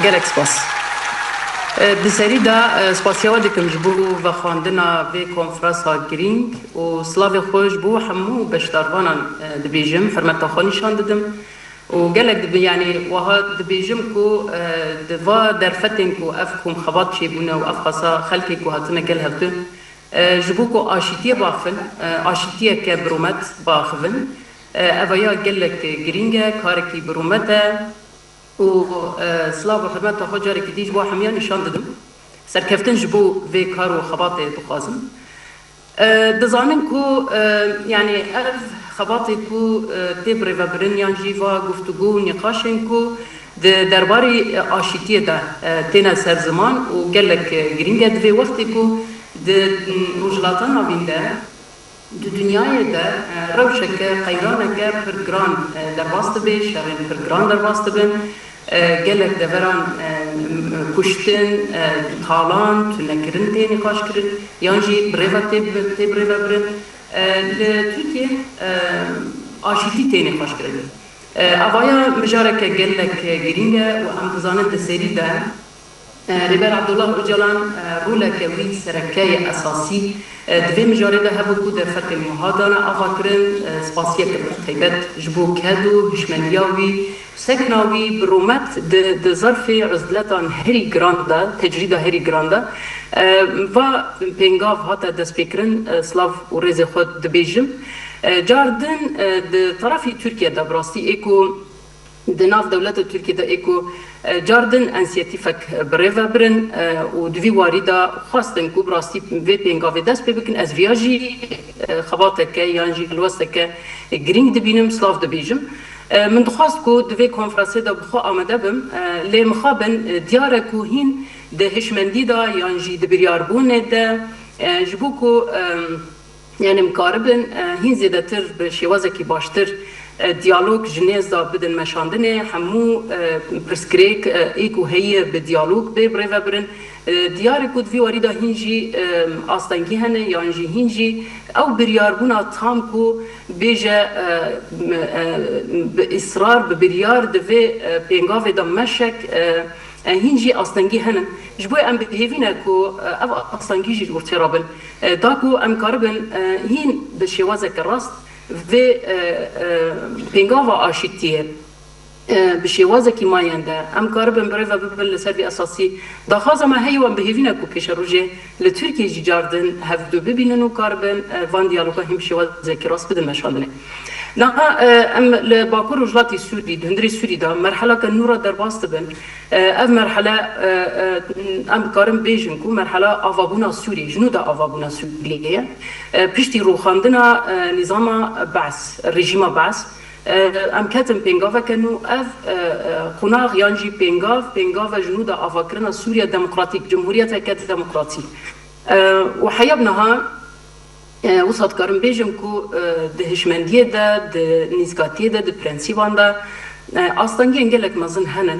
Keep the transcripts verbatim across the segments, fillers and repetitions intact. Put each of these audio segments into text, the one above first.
Gelek spas. E, Di serî de e, spasiya we dikim ji bo vexwendina vê konferansa girîng û silavê xwe ji bo hemû beşdarvanan e, dibêjim, hurmeta xwe nîşan didim û gelek dibi, yanî wiha dibêjim ku e, di va derfetên ku ev komxebat çêbûne û ev xasa xelkê ku hatine gel hevdû, e, ji bo ku aşîtiyê baxivin, e, aşîtiyeke bi rûmet baxivin, e, ev ya gelek girîng e, karekî bi rûmet e. Û e, silav û hurmeta xwe carekî dî ji bo hemiyan nîşan didim. Serkeftin ji bo vê kar û xebatê dixwazim. E, dizanin ku e, yanî ev xebatê ku e, tê birêvebirin yan jî va guftûgû û nîqaşên ku di derbarê e, aşîtiyê de e, têne ser ziman û gelek e, girîng e di vê wextê ku di Rojhilata Navîn de, di dinyayê de e, rewşeke, qeyraneke pir giran e, derbas dibe, şerên pir giran derbas dibin, e, gelek deveran e, m- kuştin, e, talan, tunekirin tê nîqaşkirin, yan jî birêve tê bi- tê birêvebirin. E, Li Tirkiyê e, aşîtî tê nîqaşkirin. E, Evaya mijareke gelek girîng e û em dizanin di serî de Rêber Abdullah Ocalan roleke wî sereke ye esasî di vê mijarê de hebû ku derfetên wiha dane avakirin, spasiyeke bi taybet ji bo ked û hişmendiya wî, sekna wî bi rûmet di, di zerfê uzletan herî giran de, tecrîda herî giran de, va pêngav hate destpêkirin, silav û rêzê xwe dibêjim. Car din di tarafî Tirkiye de bi rastî ê ku Di nav dewleta Tirkiyê de ê ku e, car din ensiyetîfek bi rê ve birin e, û di vî warî de xwestin ku bi rastî vê pêngavê dest pê bikin. Ez viya jî e, xebateke yan jî helwesteke girîng dibînim, silav dibêjim. E, Min dixwest ku di vê konferansê de bi xwe amade bim, e, lê mixabin e, diyar e ku hîn di hişmendî de yan jî di biryarbûnê de e, ji bo ku e, Yanî em karibin e, hîn zêdetir bi şêwazekî baştir e, diyalog ji nêz de bidin meşandinê, hemû e, pirsgirêk e, ê ku heye bi diyalog bê birêvebirin. E, Diyar e ku di vî warî de hîn jî e, astengî hene yan jî hîn jî ew biryarbûna tam ku bêje e, m- e, bi israr, bi biryar di vê e, pêngavê de meşek e, e, hîn jî astengî hene. Ji bo em bi hêvî ne ku e, ev astengî jî ji ortê re bin. E, da ku em karibin e, hîn bi şêwazeke rast vê e, e, pêngava aşîtiyê e, bi şêwazekî mayende em karibin birêve bibin li ser vî esasî. Daxwaza me heye û em bi hêvî ne ku pêşerojê li Tirkiyê jî car din hevdu bibînin û karibin e, van diyaloga hîn bi şêwazekî rast bidin meşandinê. Niha e, em li Bakur Rojhilatê Sûrî, di hundirê Sûrî de merheleke nû re derbas dibin. E, Ev merhele e, e, em dikarin bêjin ku merhela avabûna Sûriyê, ji nû de avabûna Sûriyê ye. E, Piştî rûxandina e, nîzama Be's, rejîma Be's, e, em ketin pêngaveke nû. Ev e, e, qonax yan jî pêngav, pêngave ji nû de avakirina Sûriya Demokratîk, Cumhuriyeteke Demokratîk. E, Û heya bi niha E, wisa dikarim bêjim ku e, di hişmendiyê de, di nîzkatiyê de, di prensîban de e, astengiyên gelek mezin hene.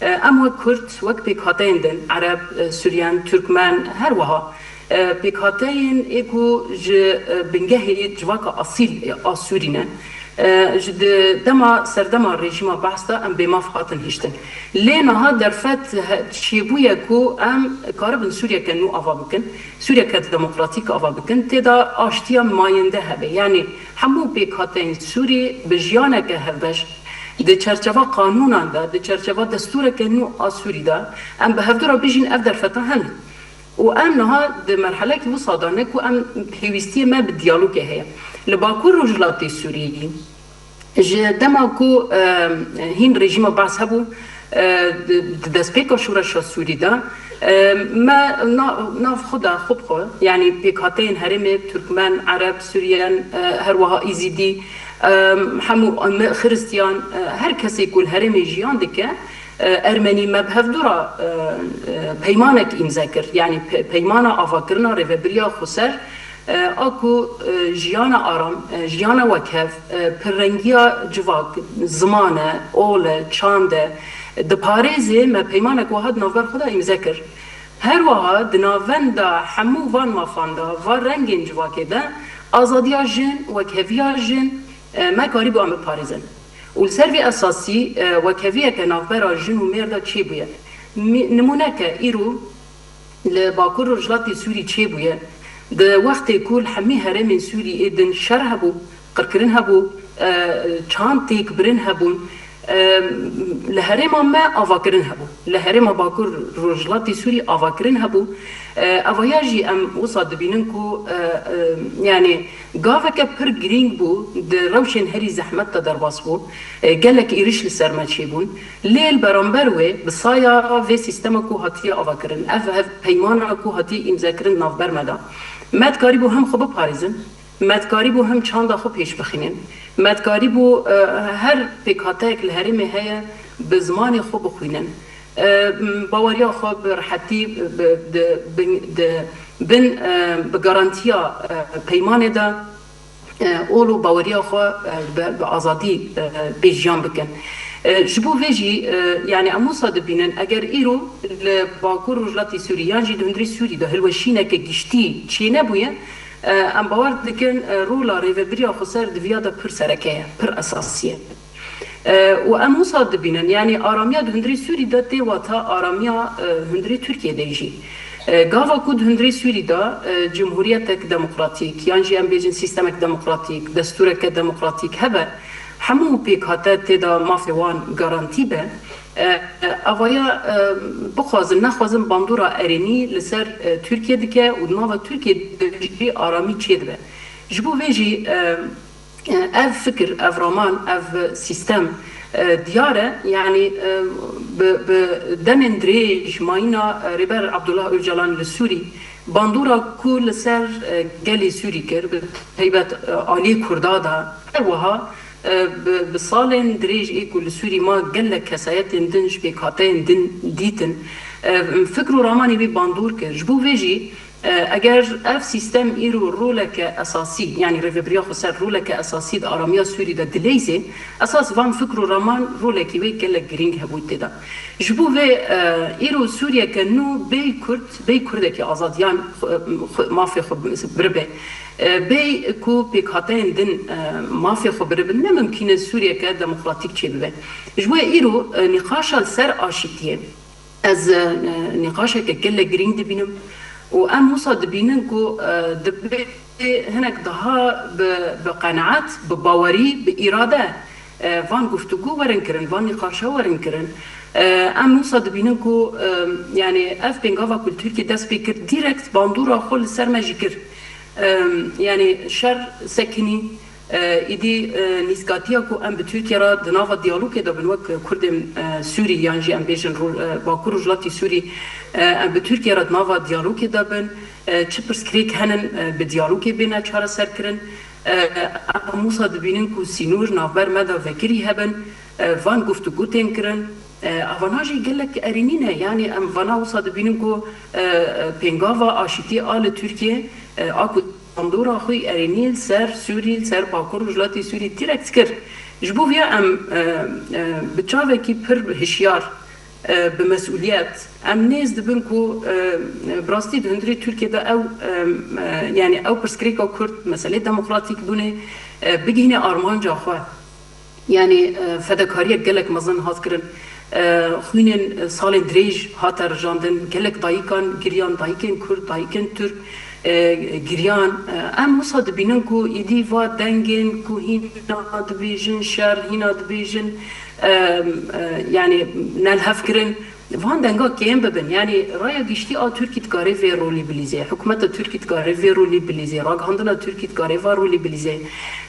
E, Em wek Kurd, wek pêkhateyên din, Ereb, e, Suryen, Turkmen, her wiha e, pêkhateyên ê ku ji e, bingehê civaka asîl a Sûrî ne, e, ji di dema serdema rejîma Behs de em bêmaf hatin hiştin. Lê niha derfet he- çêbûye ku em karibin Sûriyeke nû ava bikin. Sûriyeke demokratîk ava bikin, tê de aştiya mayinde hebe. Yanî hemû pêkhateyên Sûrî bi jiyaneke hevbeş, di çerçeva qanûnan de, di çerçeva destûreke nû a Sûrî de, em bi hevdu re bijîn, ev derfeta hene. Û em niha di merhelekî wisa de ne ku em pêwîstiyê me bi diyalogê heye. Li Bakur Rojhilatê Sûriyê, Ji dema ku e, hîn rejîma Be's hebû, e, di di destpêka şoreşa Sûrî de, e, me na- nav xwe de xwe bi xwe, yanî pêkhateyên herêmê, Turkmen, Ereb, Suryen, e, her wiha Îzîdî, e, hemû me Xiristiyan, e, her kesê ku li herêmê jiyan dike, e, Ermenî, me bi hevdu re e, e, peymanek îmze kir, yanî pe- peymana avakirina rêvebiriya xweser, E, a ku e, jiyana aram, e, jiyana wekhev, e, pirrengiya civak, ziman e, ol e, çand e, diparêzê, me peymanek wiha di navber xwe de îmze kir. Her wiha di navenda hemû van mafan de, van rengên civakê de azadiya jin, wekheviya jin, e, me karîbû em biparêzin. Û li ser vê esasî e, wekheviyeke navbera jin û mêr de çêbûye. Mî-, nimûneke îro li Bakur Rojhilatê Sûrî çêbûye. Di wextê ku li hemî herêmên Sûrî ê din şer hebû, qirkirin hebû, e, çand têkbirin hebûn, e, li herêma me avakirin hebû. Li herêma Bakur Rojhilatê Sûrî avakirin hebû. E, evaya jî em wisa dibînin ku, e, e, yanî gaveke pir girîng bû, di rewşên herî zehmet de derbas bû. E, gelek êriş li ser me çêbûn. Lê li beramber wê, bi saya vê sîstema ku hatiye avakirin, ev hevpeymana ku hatiye îmzekirin navber me de, me dikarîbû hem xwe biparêzin, me dikarîbû hem çanda xwe pêş bixînin, me dikarîbû, e, her pêkhateyek li herêmê heye, bi zimanê xwe bixwînin. E, baweriya xwe bi rehetî, bi, di, bin, di, bin, e, bi garantiya, e, peymanê de, e, ol û baweriya xwe, e, bi, bi azadî, e, pêşiyan bikin. E, ji bo vê jî, e, yanî em wisa dibînin, eger îro li Bakur Rojhilatê Sûrî yan jî di hundirê Sûrî de hilweşîneke giştî çênebûye, e, em bawer dikin, e, rola Rêvebiriya Xweser di viya de pir sereke ye, pir esasî ye. E, û em wisa dibînin, yanî aramiya di hundirê Sûrî de tê wata aramiya, e, hundirê Tirkiyê de jî. E, gava ku di hundirê Sûrî de, e, cumhuriyetek demokratîk, yan jî em bêjin sîstemek demokratîk, destûreke demokratîk hebe, hemû pêkhate tê de mafê wan garantî be, e, e, avaya, e, bixwazin, nexwazin bandora erênî li ser, e, Tirkiye dike û di nava Tirkiye de jî aramî çêdibe. Ji bo vê jî, e, Ev fikir, ev raman, ev sîstem, e, diyar e. Yanî, e, bi, bi demên dirêj mayîna, e, Rêber Abdullah Ocalan li Sûrî, bandora ku li ser, e, gelê Sûrî kir, bi taybet, e, aliyê Kurda de, her wiha, e, bi, bi salên dirêj ê ku li Sûrî ma gelek kesayetên din ji pêkhateyên din dîtin. E, fikr û ramanê wî bandor kir. Ji bo vê jî, E, eger ev sîstem îro roleke esasî, yanî Rêvebiriya Xweser roleke esasî di aramiya Sûrî de dileyzê, esas van fikr û raman rolekî wê gelek girîng hebû tê de. Ji bo vê, e, îro Sûriyeke nû bêy Kurd, bêy Kurdekî azad yan xwe, xwe, mafê xwe biribe, e, bêy ku pêkhateyên din, e, mafê xwe biribin, ne mimkîn e Sûriyeke demokratîk çêbibe. Ji bo îro, e, nîqaşa li ser aşîtiyê, Ez, e, nîqaşeke gelek girîng dibînim û em wisa dibînin ku, e, divê hinek daha bi, bi qenaet, bi bawerî, bi îrade, e, van guftûgû werin kirin, van nîqaşa werin kirin. E, em wisa dibînin ku, e, yanî ev pêngava ku li Tirkiyê dest pê kir, dîrekt bandora xwe li ser me jî kir. E, yanî şer sekinî, E, îdî, e, nîskatiya ku em bi Tirkiye re di nava diyalogê de bin, wek Kurdên, e, Sûrî yan jî em bêjin Ro-, e, Bakur Rojhilatî Sûrî, e, em bi Tirkiye re di nava diyalogê de bin, e, çi pirsgirêk henin, e, bi diyalogê bêne çareserkirin. E, em wisa dibînin ku sînor navber me de vekirî hebin, e, van guftûgû tên kirin. E, evana jî gelek erênî ne. Yanî em vana wisa dibînin ku, e, e, pêngava aşîtiyê a li Tirkiye, e, a ku bandora xwe erênî li ser Sûrî, li ser Bakur Rojhilatê Sûrî dîrekt kir. Ji bo vê ya em, e, e, bi çavekî pir hişyar, e, bi mesûliyet, em nêz dibin ku, e, bi rastî di hundirê Tirkiye de ew, e, e, yanî ew pirsgirêka Kurd, meselê demokratîk bûnê, e, bigihîne armanca xwe. Yanî, e, fedekariyek gelek mezin hat kirin. E, xwînên, e, salên dirêj hate rijandin. Gelek dayikan giriyan, dayikên Kurd, dayikên Tirk, e, giriyan. E, em wisa dibînin ku êdî va dengên ku hîna dibêjin şer, hîna dibêjin, e, e, yanî nelhevkirin, van denga kêm bibin. Yanî raya giştî a Tirkî dikare vê rolî bilîze, hikûmeta Tirkî dikare vê rolî bilîze, ragihandina Tirkî dikare va rolî bilîze.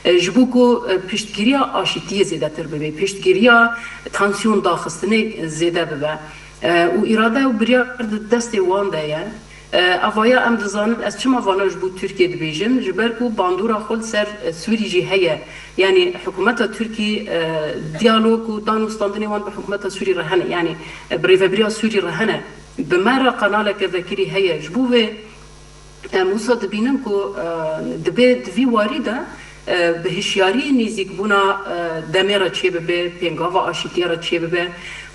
E, ji bo ku, e, piştgiriya aşîtiyê zêdetir bibe, piştgiriya tansiyon daxistinê zêde bibe. E, û îrade û biryar di destê wan de ye. E, evaya em dizanin, ez çima vana ji bo Tirkiye dibêjim? Ji ber ku bandora xwe li ser, e, Sûrî jî heye. Yanî hikûmeta Tirkî, e, diyalog û danûstandinê wan bi hikûmeta Sûrî re hene. Yanî, e, bi rêvebiriya Sûrî re hene. Bi me re kanaleke vekirî heye. Ji bo vê em wisa dibînin ku, e, dibe di vî warî de, e, bi hişyarî nêzîkbûna, e, demê re çêbibe, pêngava aşîtiyê re çêbibe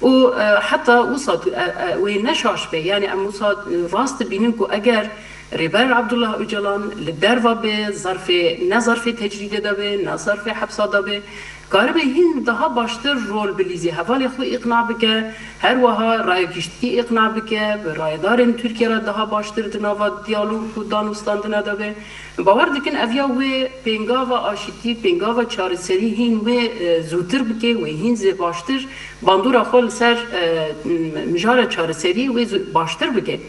û, e, heta wisa tu, e, e, wê ne şaş be. Yanî em wisa, e, rast dibînin ku eger, Rêber Abdullah Ocalan li derva be, zarfê, ne zarfê tecrîdê de be, ne zarfê hepsa de be, karibe hîn daha baştir rol bilîzî, hevalê xwe îqna bike, her wiha raya giştî îqna bike, bi rayedarên Tirkiye re daha baştir di nava diyalog û danûstandina de be. Bawer dikin ev ya wê pêngava aşîtî, pêngava çareserî hîn wê, e, zûtir bike, wê hîn zê baştir bandora xwe li ser, e, m-, mijara çareseriyê wê zû-, baştir bike.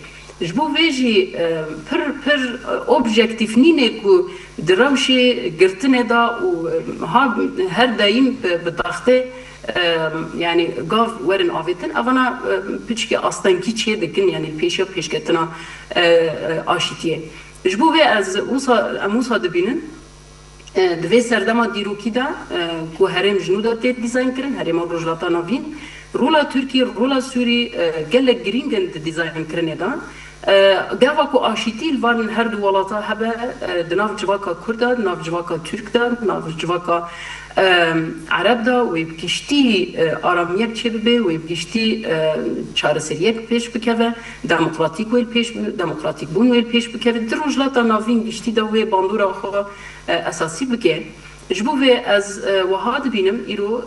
Ji bo vê jî, e, pir, pir, e, objektîf nîne ku di rewşê girtinê de û, e, ha her daîm bi, bi daxtê, e, yanî gav werin avêtin, evana, e, piçkî astengî çê dikin, yanî pêşiya pêşketina, e, e, aşîtiyê. Ji bo vê ez wisa, em wisa dibînin, e, di vê serdema dîrokî de, e, ku herêm ji nû de tê dîzaynkirin, herêma Rojhilata Navîn, rola Tirkî, rola Sûrî, e, gelek girîng in di dîzaynkirinê de. E, gava ku aşîtî li van her du welata hebe, e, di nav civaka Kurd de, di nav civaka Tirk de, di nav civaka, e, Ereb de, wê bi giştî, e, aramiyek çêbibe, wê bi giştî, e, çareseriyek pêş bikeve, demokratîk wê li pêş bi-, demokratîkbûn wê li pêş bikeve. Di Rojhilata Navîn giştî de wê bandora xwe, e, esasî bike. Ji bo vê ez, e, wiha dibînim, îro,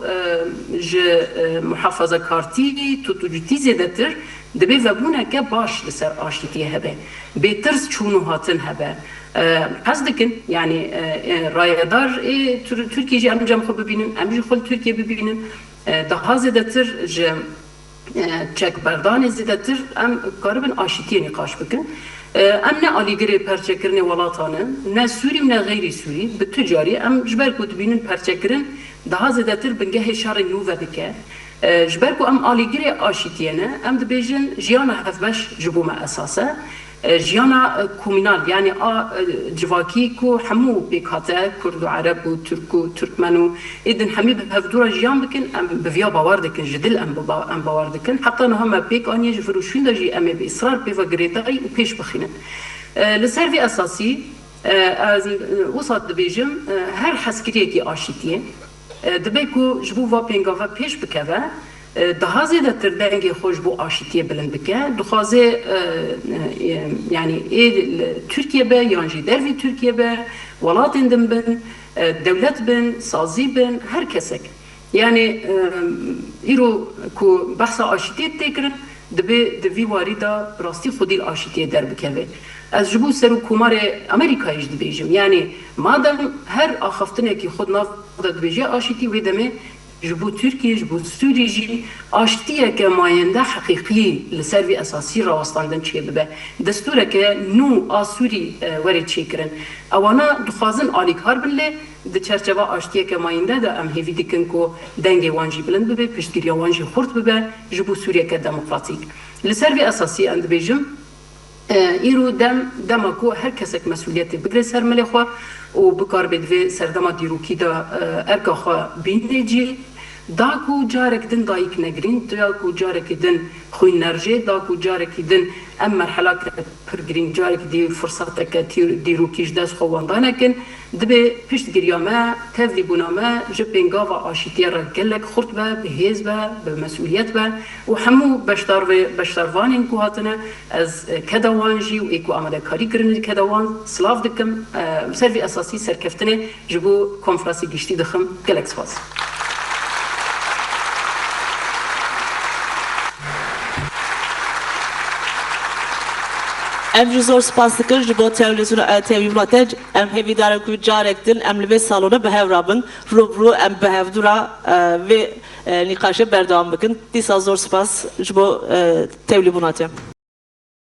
e, ji, e, muhafazakartî, tutucîtî zêdetir dibe vebûneke baş li ser aşîtiyê hebe. Bêtirs çûn û hatin hebe. E, hez dikin, yanî, e, e, rayedar ê Tir-, Tirkiyê jî em cem xwe bibînin, em jî xwe li Tirkiyê bibînin. E, daha zêdetir ji e, çekberdanê zêdetir em karibin aşîtiyê nîqaş bikin. E, em ne alîgirê perçekirinê welatan in, ne Sûrî û ne xeyrî Sûrî, bi tu carî em ji ber ku dibînin perçekirin daha zêdetir bingehê şerê nû vedike. E, ji ber ku em alîgirê aşîtiyê ne, em dibêjin jiyana hevbeş ji bo me esas e. E, jiyana, e, komînal, yanî a, e, civakî ku hemû pêk hate, Kurd û Ereb û Tirk û Tirkmen û ê din hemî bi hevdû re jiyan bikin, em bi viya bawer dikin, ji dil em bi ba-, em bawer dikin. Heta niha me pêk aniye, ji vir û şûn de jî em ê bi israr pê ve girêdayî û pêş bixînin. E, li ser vê esasî, e, ez, e, wisa dibêjim, e, her hezkiriyekî aşîtiyê, e, dibe ku ji bo va pêngava pêş bikeve, e, daha zêdetir dengê xwe ji bo aşîtiyê bilind bike. Dixwaze, e, e, yanî ê li Tirkiye be yan jî dervî Tirkiye be, welatên din bin, e, dewlet bin, sazî bin, her kesek. Yanî, e, îro ku behsa aşîtiyê tê kirin, dibe di vî warî de bi rastî xwedî li aşîtiyê derbikeve. Ez ji bo Serokkomarê Amerîkayê jî dibêjim. Yanî madem her axaftinekî xwe di nav de dibêje aşîtî, wê demê ji bo Tirkiye, ji bo Sûrî jî aştiyeke mayende heqîqî li ser vî esasî rawestandin çêbibe. Destûreke nû a Sûrî, e, were çêkirin. Ewana dixwazin alîkar bin, lê di çerçeva aştiyeke mayende de em hêvî dikin ku dengê wan jî bilind bibe, piştgiriya wan jî xurt bibe ji bo Sûriyeke demokratîk. Li ser vî esasî em dibêjim, E, îro dem, dema ku her kesek mesûliyetê bigire ser milê xwe û bikaribe di vê serdema dîrokî de, e, erka xwe bîne cî, da ku carek din dayik negirîn, da ku carekî din xwîn nerjê, da ku carekî din em merhelake pir girîng, carekî dî firsateke tîr-, dîrokî ji dest xwe wenda nekin, Dibe piştgiriya me, tevlîbûna me ji pêngava aşîtiyê re gelek xurt be, bi hêz be, bi mesûliyet be û hemû beşdar ve-, beşdarvanên ku hatine, ez, e, keda wan jî û ê ku amadekarî kirine keda wan silav dikim. E, li ser vî esasî serkeftinê ji bo konferansê giştî dixim. Gelek spas. Em jî zor spas dikin ji bo tewlîzûna, e, tewlîbûna te. Em hêvîdar in ku carek din em li vê salonê bi hev re bin, rû bi rû em bi hevdû re, e, vê, e, nîqaşê berdewam bikin. Dîsa zor spas ji bo, e, tewlîbûna te.